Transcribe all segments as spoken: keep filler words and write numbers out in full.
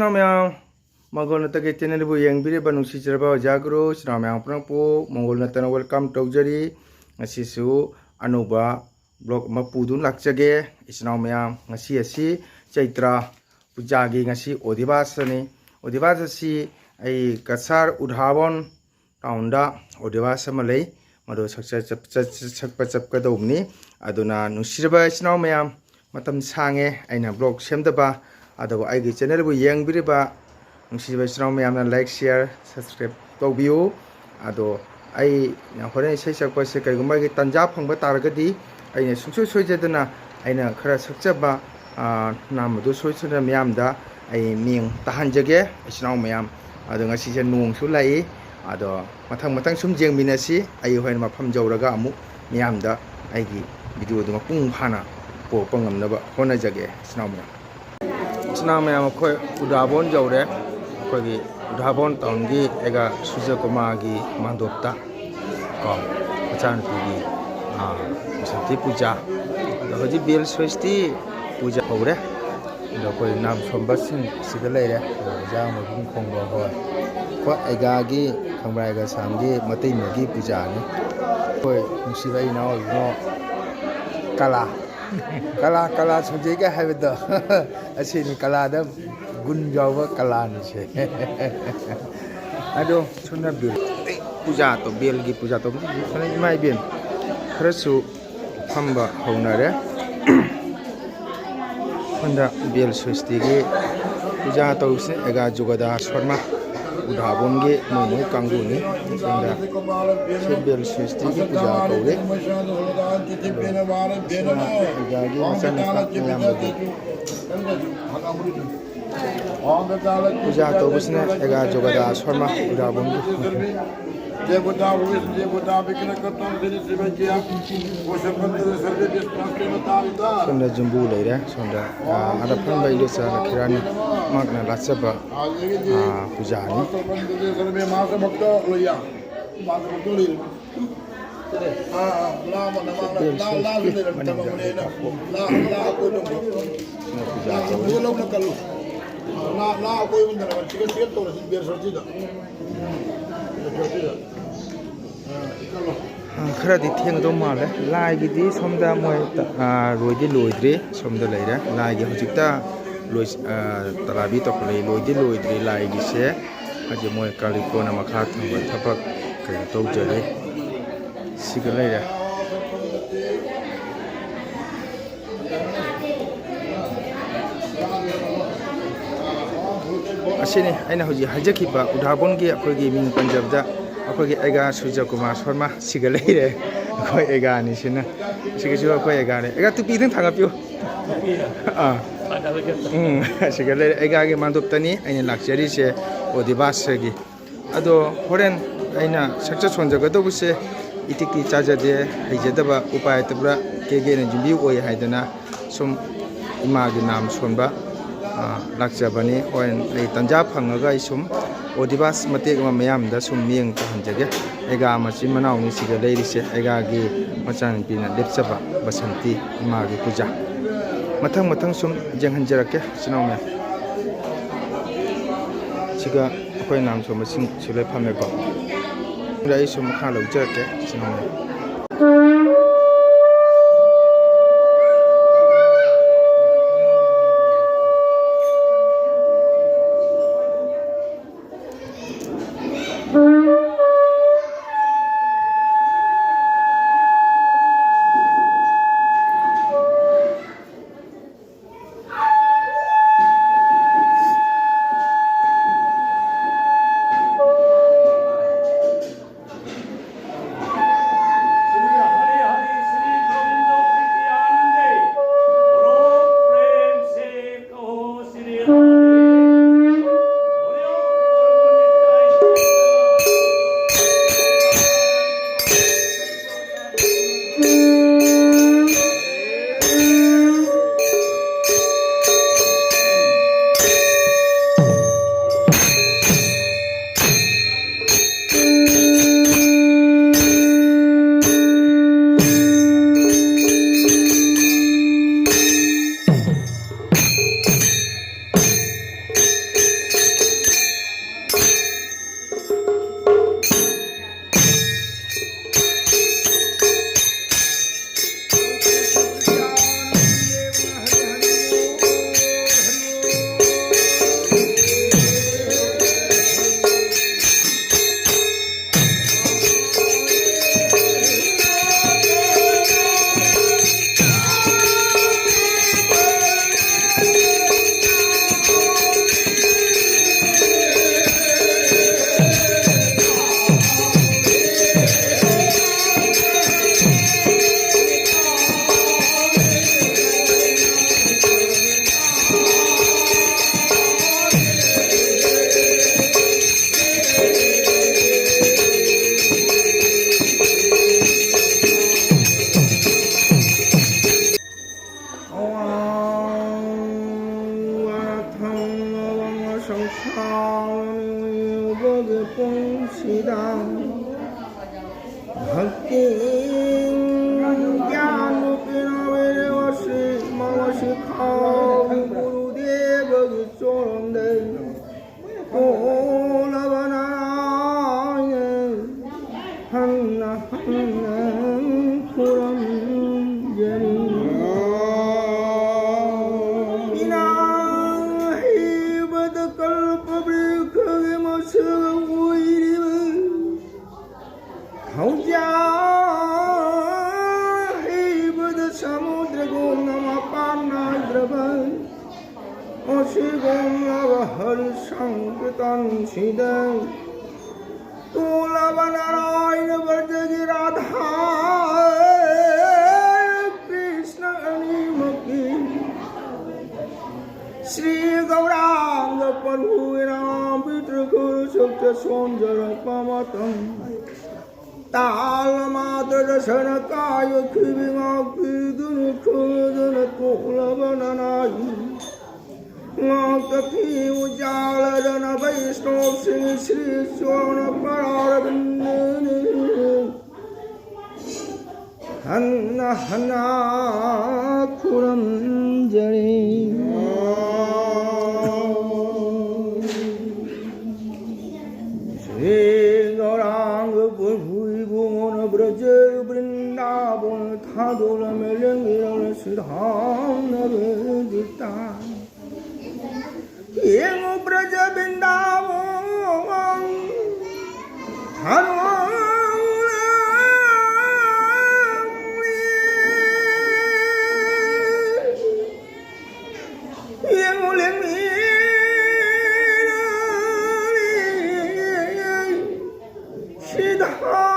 ꯏꯆꯤꯟ ꯏꯅꯥꯎ ꯃꯌꯥꯝ, ꯃꯪꯒꯣꯜ ꯅꯠꯇꯒꯤ ꯆꯦꯅꯦꯜꯕꯨ ꯌꯦꯡꯕꯤꯔꯤꯕ ꯅꯨꯡꯁꯤꯖꯔꯕ ꯑꯣꯖꯥ ꯒꯨꯔꯨ ꯏꯆꯤꯟ ꯏꯅꯥꯎ ꯃꯌꯥꯝ ꯄꯨꯝꯅꯃꯛꯄꯨ ꯃꯪꯒꯣꯜ ꯅꯠꯇꯅ ꯋꯦꯜꯀꯝ ꯇꯧꯖꯔꯤ꯫ ꯉꯁꯤꯁꯨ ꯑꯅꯧꯕ ꯕ꯭ꯂꯣꯛ ꯑꯃ ꯄꯨꯗꯨꯅ ꯂꯥꯛꯆꯒꯦ꯫ ꯏꯆꯤꯟ ꯏꯅꯥꯎ ꯃꯌꯥꯝ, ꯉꯁꯤ ꯑꯁꯤ ꯆꯩꯇ꯭ꯔ ꯄꯨꯖꯥꯒꯤ ꯉꯁꯤ ꯑꯣꯗꯤꯕꯥꯁꯅꯤ꯫ ꯑꯣꯗꯤꯕꯥꯁ ꯑꯁꯤ ꯑꯩ ꯀꯁꯥꯔ ꯎꯙꯥꯕꯣꯟ ꯇꯥꯎꯟꯗ ꯑꯣꯗꯤꯕꯥꯁ ꯑꯃ ꯂꯩ꯫ ꯃꯗꯨ ꯁꯛꯆ-, ꯆꯠ-, ꯆꯠ-, ꯁꯛꯄ ꯆꯠꯀꯗꯧꯕꯅꯤ꯫ ꯑꯗꯨꯅ ꯅꯨꯡꯁꯤꯔꯕ ꯏꯆꯤꯟ ꯏꯅꯥꯎ ꯃꯌꯥꯝ, ꯃꯇꯝ ꯁꯥꯡꯉꯦ ꯑꯩꯅ ꯕ꯭ꯂꯣꯛ ꯁꯦꯝꯗꯕ, ꯑꯗꯨꯕꯨ ꯑꯩꯒꯤ ꯆꯦꯅꯦꯜꯕꯨ ꯌꯦꯡꯕꯤꯔꯤꯕ ꯅꯨꯡꯁꯤꯕ ꯏꯆꯤꯟ ꯏꯅꯥꯎ ꯃꯌꯥꯝꯅ ꯂꯥꯏꯛ, ꯁꯤꯌꯥꯔ, ꯁꯕꯁꯀ꯭ꯔꯥꯏꯕ ꯇꯧꯕꯤꯌꯨ꯫ ꯑꯗꯣ ꯑꯩꯅ ꯍꯣꯔꯦꯟ ꯏꯁꯩ ꯁꯛꯄꯁꯦ ꯀꯩꯒꯨꯝꯕ ꯑꯩꯒꯤ ꯇꯥꯟꯖꯥ ꯐꯪꯕ ꯇꯥꯔꯒꯗꯤ ꯑꯩꯅ ꯁꯨꯡꯁꯣꯏ ꯁꯣꯏꯖꯗꯅ ꯑꯩꯅ ꯈꯔ ꯁꯛꯆꯕ, ꯑꯥ, ꯅꯥꯝꯃꯗꯨ ꯁꯣꯏꯗꯅ ꯃꯤꯌꯥꯝꯗ ꯑꯩ ꯃꯤꯡ ꯇꯥꯍꯟꯖꯒꯦ, ꯏꯆꯤꯟ ꯏꯅꯥꯎ ꯃꯌꯥꯝ꯫ ꯑꯗꯣ ꯉꯁꯤꯁꯦ ꯅꯣꯡꯁꯨ ꯂꯥꯛꯏ꯫ ꯑꯗꯣ ꯃꯊꯪ ꯃꯊꯪ ꯁꯨꯝ ꯌꯦꯡꯃꯤꯟꯅꯁꯤ꯫ ꯑꯩ ꯍꯣꯔꯦꯟ ꯃꯐꯝ ꯌꯧꯔꯒ ꯑꯃꯨꯛ ꯃꯤꯌꯥꯝꯗ ꯑꯩꯒꯤ ꯚꯤꯗꯤꯑꯣꯗꯨ ꯃꯄꯨꯡ ꯐꯥꯅ ꯄꯨꯔꯛꯄ ꯉꯝꯅꯕ ꯍꯣꯠꯅꯖꯒꯦ, ꯏꯆꯤꯟ ꯏꯅꯥꯎ ꯃꯌꯥꯝ꯫ ꯏꯆꯤꯟ ꯏꯅꯥꯎ ꯃꯌꯥꯝ, ꯑꯩꯈꯣꯏ ꯎꯗꯥꯕꯣꯟ ꯌꯧꯔꯦ꯫ ꯑꯩꯈꯣꯏꯒꯤ ꯎꯗꯥꯕꯣꯟ ꯇꯥꯎꯟꯒꯤ ꯑꯦꯒꯥ ꯁꯨꯖꯀꯨꯃꯥꯔꯒꯤ ꯃꯥꯟꯗꯣꯞꯇ ꯀꯣ, ꯃꯆꯥꯅꯨꯄꯤꯒꯤ, ꯑꯥ, ꯕꯁꯟꯇꯤ ꯄꯨꯖꯥ꯫ ꯑꯗꯣ ꯍꯧꯖꯤꯛ ꯕꯦꯜ ꯁ꯭ꯋꯦꯁꯇꯤ ꯄꯨꯖꯥ ꯍꯧꯔꯦ꯫ ꯑꯗꯣ ꯑꯩꯈꯣꯏ ꯅꯥꯝ ꯁꯣꯝꯕꯁꯤꯡ ꯑꯁꯤꯗ ꯂꯩꯔꯦ꯫ ꯑꯗꯣ ꯑꯣꯖꯥ ꯃꯕꯨꯡ ꯈꯣꯡꯕ ꯍꯣꯏ꯫ ꯑꯩꯈꯣꯏ ꯑꯦꯒꯥꯒꯤ ꯈꯪꯕ꯭ꯔꯥ, ꯑꯦꯒꯥ ꯁꯥꯝꯒꯤ ꯃꯇꯩꯃꯒꯤ ꯄꯨꯖꯥꯅꯤ꯫ ꯑꯩꯈꯣꯏ ꯅꯨꯡꯁꯤꯕ ꯏꯅꯥꯎ ꯏꯕꯨꯡꯉꯣ ꯀꯂꯥ꯫ ꯀꯂꯥ, ꯀꯂꯥ ꯁꯟꯖꯣꯏꯒ ꯍꯥꯏꯕꯗꯣ꯫ ꯑꯁꯤꯅꯤ ꯀꯂꯥꯗ ꯒꯨꯟ ꯌꯥꯎꯕ ꯀꯂꯥꯅꯤꯁꯦ꯫ ꯑꯗꯣ ꯁꯣꯝꯗ ꯕꯦꯜ, ꯄꯨꯖꯥ ꯇꯧ, ꯕꯦꯜꯒꯤ ꯄꯨꯖꯥ ꯇꯧꯕ, ꯁꯣꯝꯗ ꯏꯃꯥ ꯏꯕꯦꯟ ꯈꯔꯁꯨ ꯐꯝꯕ ꯍꯧꯅꯔꯦ꯫ ꯁꯣꯝꯗ ꯕꯦꯜ ꯁ꯭ꯋꯦꯁꯇꯤꯒꯤ ꯄꯨꯖꯥ ꯇꯧꯔꯤꯁꯦ ꯑꯦꯒꯥ ꯖꯨꯒꯗꯥ ꯁꯣꯔꯃ ꯎꯗꯥꯕꯣꯟꯒꯤ ꯃꯣꯏ ꯃꯣꯏ ꯀꯥꯡꯕꯨꯅꯤ꯫ ꯁꯣꯝꯗ ꯁꯤ ꯕꯦꯜ ꯁ꯭ꯋꯦꯁꯇꯤꯒꯤ ꯄꯨꯖꯥ ꯇꯧꯔꯤ꯫ ꯑꯗꯨꯒ ꯁꯤꯅ ꯑꯦꯒꯥꯒꯤ ꯃꯆꯥꯅꯨꯄꯥ ꯃꯌꯥꯝꯕꯗꯤ ꯄꯨꯖꯥ ꯇꯧꯕꯁꯤꯅ ꯑꯦꯒꯥ ꯖꯣꯒꯗꯥ ꯁꯣꯔꯃ ꯎꯗꯥꯕꯣꯟꯒꯤ꯫ ꯁꯣꯝꯗ ꯖꯨꯝꯕꯨ ꯂꯩꯔꯦ꯫ ꯁꯣꯝꯗ, ꯑꯥ, ꯑꯥꯗ ꯐꯝꯕ ꯏꯟꯗꯣꯆꯥ ꯂꯈꯤꯔꯥꯅꯤ ꯃꯍꯥꯛꯅ ꯂꯥꯠꯆꯕ, ꯑꯥ, ꯄꯨꯖꯥꯅꯤ꯫ ꯁꯤꯅ ꯄꯨꯖꯥ ꯇꯧꯔꯤ꯫ ꯂꯥ, ꯂꯥ ꯑꯀꯣꯏꯕꯗ ꯂꯩꯕ ꯆꯤꯀꯟ ꯆꯤꯀꯟ ꯇꯧꯔꯁꯤ ꯕꯤꯌꯔ ꯁꯣꯠꯁꯤꯗ꯫ ꯕꯤꯌꯔ ꯁꯣꯠꯁꯤꯗ꯫ ꯑ, ꯏꯀꯜꯂꯣ꯫ ꯑ, ꯈꯔꯗꯤ ꯊꯦꯡꯒꯗꯧ ꯃꯥꯜꯂꯦ꯫ ꯂꯥꯏꯒꯤꯗꯤ ꯁꯣꯝꯗ ꯃꯣꯏ ꯇ-, ꯑ, ꯂꯣꯏꯗꯤ ꯂꯣꯏꯗ꯭ꯔꯤ꯫ ꯁꯣꯝꯗ ꯂꯩꯔꯦ꯫ ꯂꯥꯏꯒꯤ ꯍꯧꯖꯤꯛꯇ ꯂꯣꯏ-, ꯑ, ꯇꯂꯥꯕꯤ ꯇꯧꯈꯠꯂꯛꯏ꯫ ꯂꯣꯏꯗꯤ ꯂꯣꯏꯗ꯭ꯔꯤ ꯂꯥꯏꯒꯤꯁꯦ꯫ ꯍꯧꯖꯤꯛ ꯃꯣꯏ ꯀꯥꯂꯤꯀꯣꯟꯅ ꯃꯈꯥ ꯊꯪꯕ ꯊꯕꯛ ꯀꯩꯅꯣ ꯇꯧꯖꯔꯤ꯫ ꯁꯤꯒ ꯂꯩꯔꯦ꯫ ꯑꯁꯤꯅꯤ ꯑꯩꯅ ꯍꯧꯖꯤꯛ ꯍꯥꯏꯖꯈꯤꯕ ꯎꯗꯥꯕꯣꯟꯒꯤ ꯑꯩꯈꯣꯏꯒꯤ ꯃꯤꯡ ꯄꯟꯖꯕꯗ ꯑꯩꯈꯣꯏꯒꯤ ꯑꯦꯒꯥ ꯁꯨꯔꯖ ꯀꯨꯃꯥꯔ ꯁꯔꯃ ꯁꯤꯒ ꯂꯩꯔꯦ꯫ ꯑꯩꯈꯣꯏ ꯑꯦꯒꯥꯅꯤꯁꯤꯅ, ꯁꯤꯒꯤꯁꯨ ꯑꯩꯈꯣꯏ ꯑꯦꯒꯥꯅꯤ꯫ ꯑꯦꯒꯥ, ꯇꯨꯄꯤꯗꯪ ꯊꯥꯡꯒꯠꯄꯤꯌꯨ꯫ ꯑꯥ꯫ ꯎꯝ, ꯑꯁꯤꯒ ꯂꯩꯔꯦ꯫ ꯑꯦꯒꯥꯒꯤ ꯃꯥꯟꯗꯣꯞꯇꯅꯤ ꯑꯩꯅ ꯂꯥꯛꯆꯔꯤꯁꯦ, ꯑꯣꯗꯤꯕꯥꯁꯒꯤ꯫ ꯑꯗꯣ ꯍꯣꯔꯦꯟ ꯑꯩꯅ ꯁꯛꯆ ꯁꯣꯟꯖꯒꯗꯧꯕꯁꯦ ꯏꯇꯤꯛꯇꯤ ꯆꯥꯖꯗꯦ, ꯍꯩꯖꯗꯕ, ꯎꯄꯥꯏ ꯂꯩꯇꯕ ꯀꯦꯒꯦꯅ ꯌꯨꯝꯕꯤ ꯑꯣꯏ ꯍꯥꯏꯗꯅ ꯁꯨꯝ ꯏꯃꯥꯒꯤ ꯅꯥꯝ ꯁꯣꯟꯕ, ꯑ, ꯂꯥꯛꯆꯕꯅꯤ꯫ ꯍꯣꯔꯦꯟ ꯑꯩ ꯇꯟꯖꯥ ꯐꯪꯉꯒ ꯑꯩ ꯁꯨꯝ ꯑꯣꯗꯤꯕꯥꯁ ꯃꯇꯦꯛ ꯑꯃ ꯃꯌꯥꯝꯗ ꯁꯨꯝ ꯃꯤꯠꯌꯦꯡ ꯇꯧꯍꯟꯖꯒꯦ꯫ ꯑꯦꯒꯥ ꯃꯆꯤꯟ ꯃꯅꯥꯎꯅꯤ ꯁꯤꯒ ꯂꯩꯔꯤꯁꯦ, ꯑꯦꯒꯥꯒꯤ ꯃꯆꯥꯅꯨꯄꯤꯅ ꯂꯦꯞꯆꯕ ꯕꯁꯟꯇꯤ ꯏꯃꯥꯒꯤ ꯄꯨꯖꯥ꯫ ꯃꯊꯪ ꯃꯊꯪ ꯁꯨꯝ ꯌꯦꯡꯍꯟꯖꯔꯛꯀꯦ ꯏꯆꯤꯟ ꯏꯅꯥꯎ ꯃꯌꯥꯝ꯫ ꯁꯤꯒ ꯑꯩꯈꯣꯏ ꯅꯥꯝ ꯁꯣꯟꯕꯁꯤꯡ ꯁꯤ ꯂꯣꯏ ꯐꯝꯃꯦꯀꯣ꯫ ꯑꯗ ꯑꯩꯁꯨ ꯃꯈꯥ ꯂꯧꯖꯔꯛꯀꯦ ꯏꯆꯤꯟ ꯏꯅꯥꯎ ꯃꯌꯥꯝ꯫ सिद्धां भक्तिं ज्ञानरूपिणा विरवसि मम शिखामणि गुरुदेव ईश्वरं देव कोलवनाय हन्न हन्न पुरं जनि। इनाहिवत कल्पवृक्षगमसव उइरिव हौजा हिवद समुद्र गुणम पाना द्रवै। ओसि गुणव हरि संकृतन सिदे। तुलव नारायण ब्रज गिराधार कृष्ण अनिमकी। श्री गौरांग प्रभु राम पितृ गुरु सत्य सोंजर पमतम। ताल मात्र दर्शन काय खिविंगा की दुनु खुदन कोलवन नाई। मात की उजाल दन वैष्णव सिंह श्री चरण परार बिंदन। हन्ना हन्ना खुरम जरे। श्री गौरांग भुई भुवन ब्रज वृंदावन थादोल मेलंगिरल सुधाम नवेदिता। येंगो ब्रज वृंदावन हनुमान। येंगो लेंगमी सिद्धांत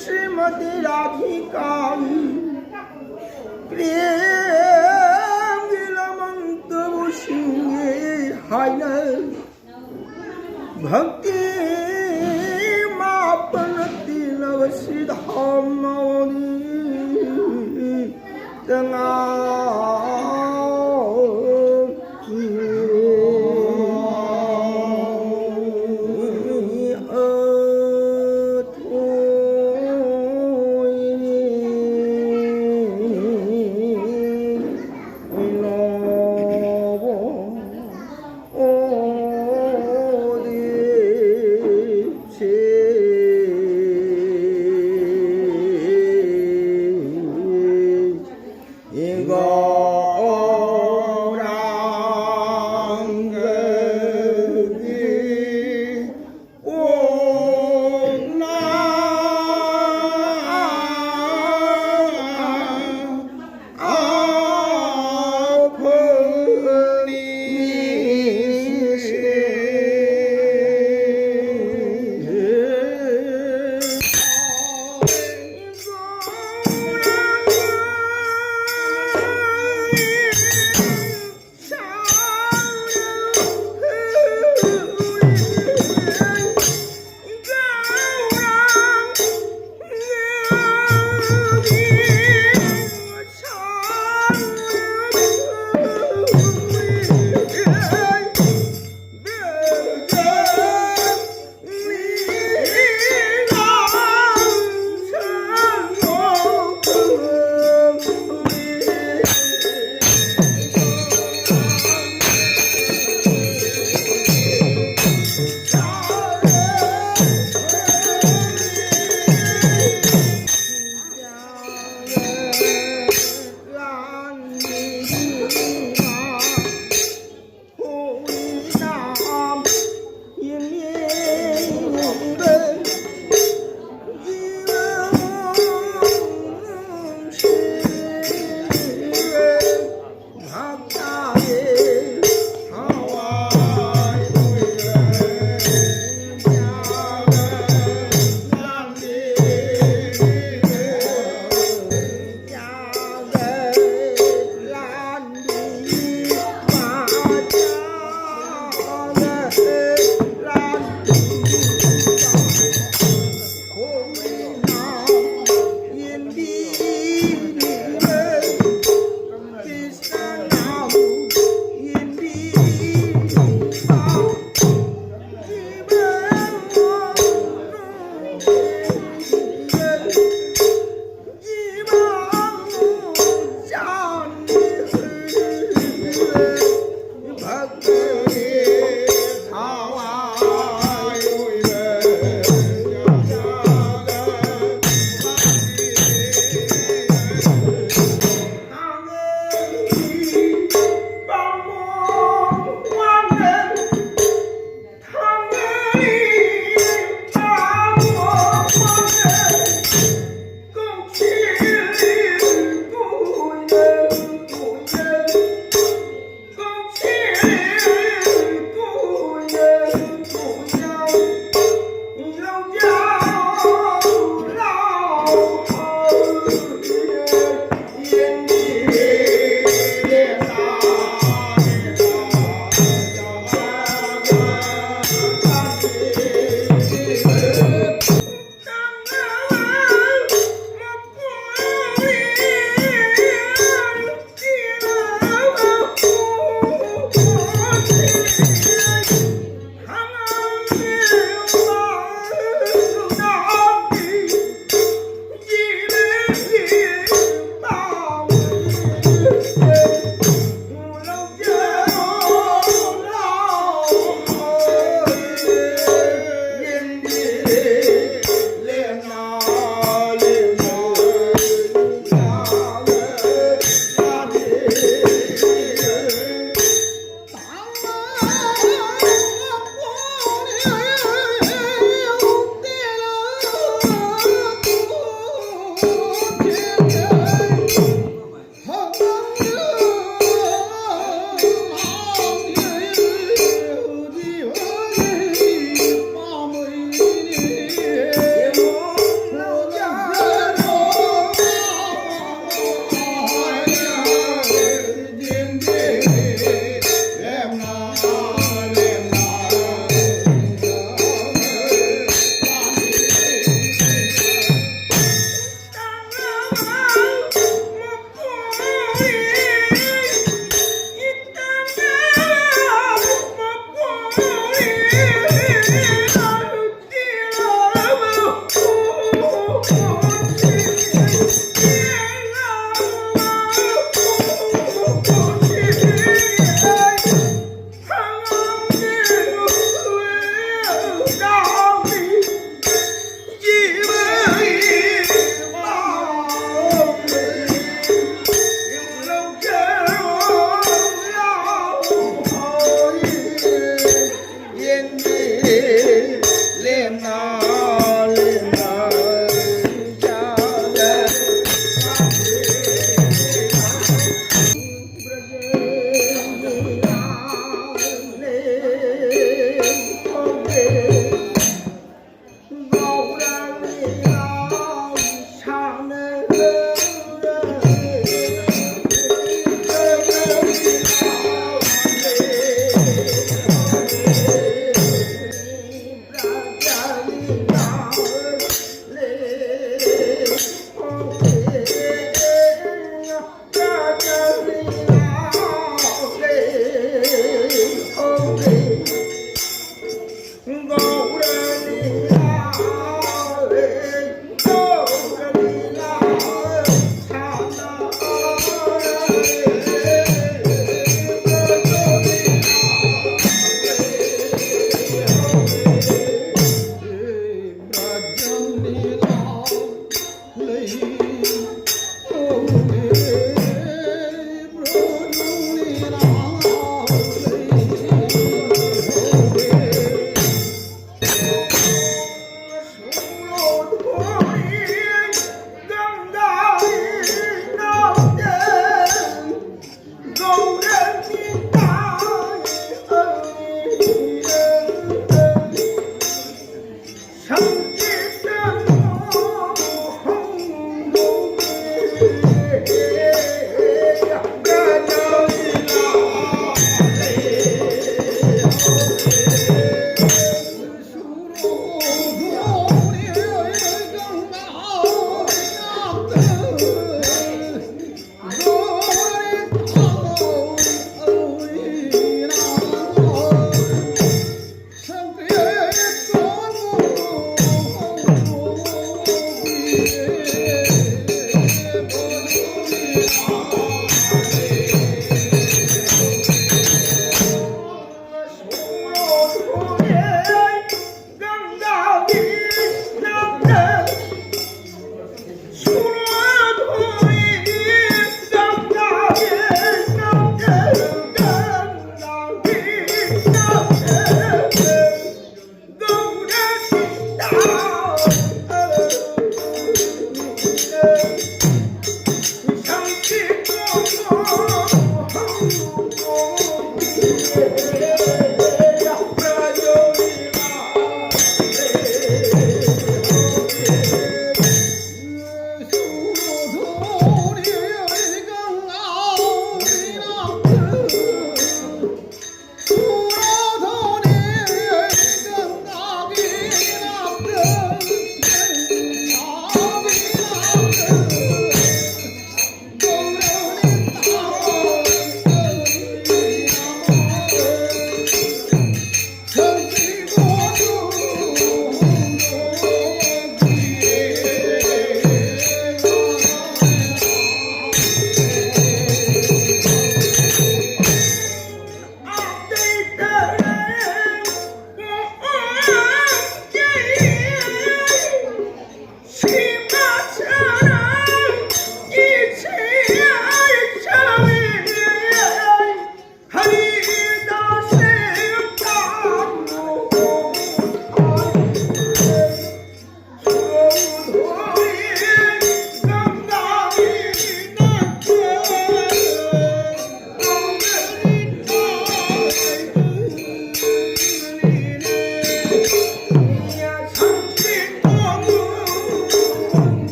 श्रीमती राधिका प्रेम गिलमंत सिंह हाय भक्ति मापन तिलक